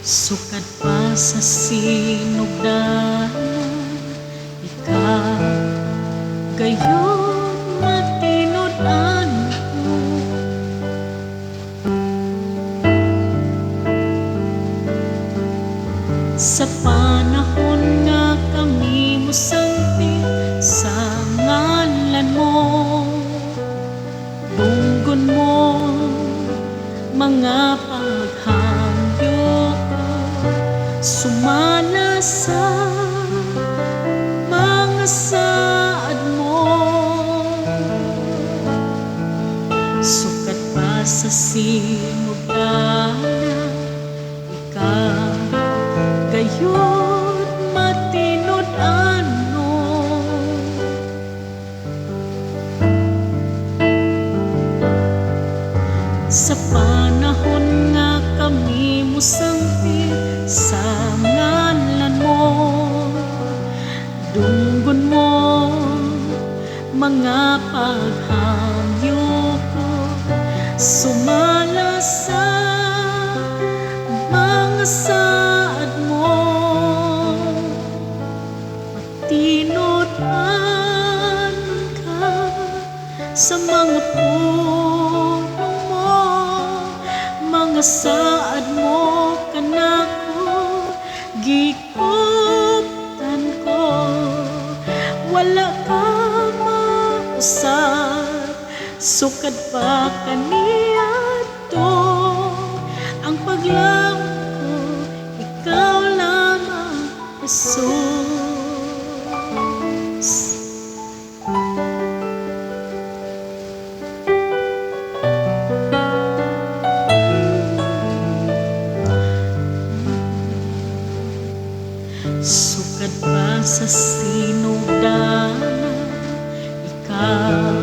Sukad pa sa sinugdanan, ikaw gayud matinud-an ko. Sa panahon nga kami mosangpit sa ngalan mo, dunggon mo mga paghangyo ko, sumala sa mga saad mo. Sukad pa sa sinugdanan, ikaw gayud matinud-anon. Sa panahon nga kami mosangpit sa ngalan mo, dunggon mo mga paghangyo ko, sumala sa mga saad mo. Matinud-anon ka sa mga pulong mo, mga saad mo kanako gikuptan ko. Wala ka mausab, sukad pa kaniadto ang paglaom ko, ikaw lamang, Jesus. Sukad pa sa sinugdanan, ikaw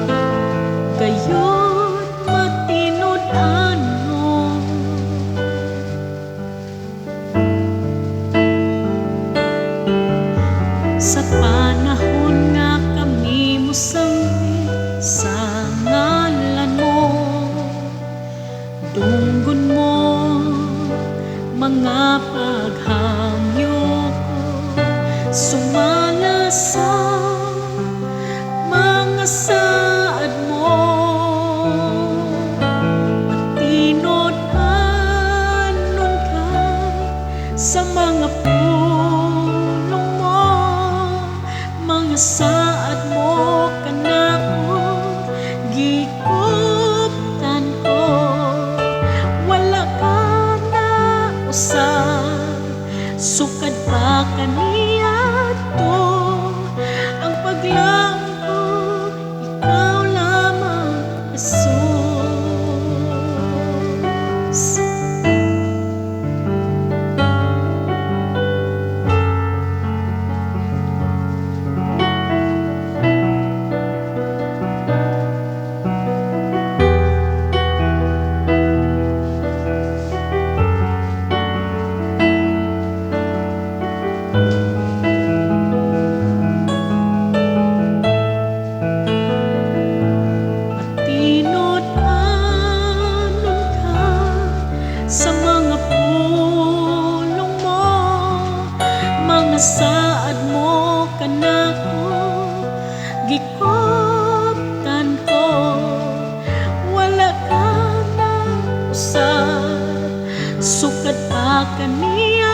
gayud matinud-anon. Sa panahon nga kami mosangpit sa ngalan mo, dunggon mo mga paghangyo ko, sumala sa mga saad mo. Matinud-anon ka sa mga pulong mo, mga saad mo kanako gikuptan ko. Wala ka na usab, sukad pa kaniadto ang paglaom ko, ikaw lamang, Jesus. Matinud-anon ka sa mga pulong mo, mga saad mo kanako gikuptan ko. Wala ka na usab, sukad pa kaniadto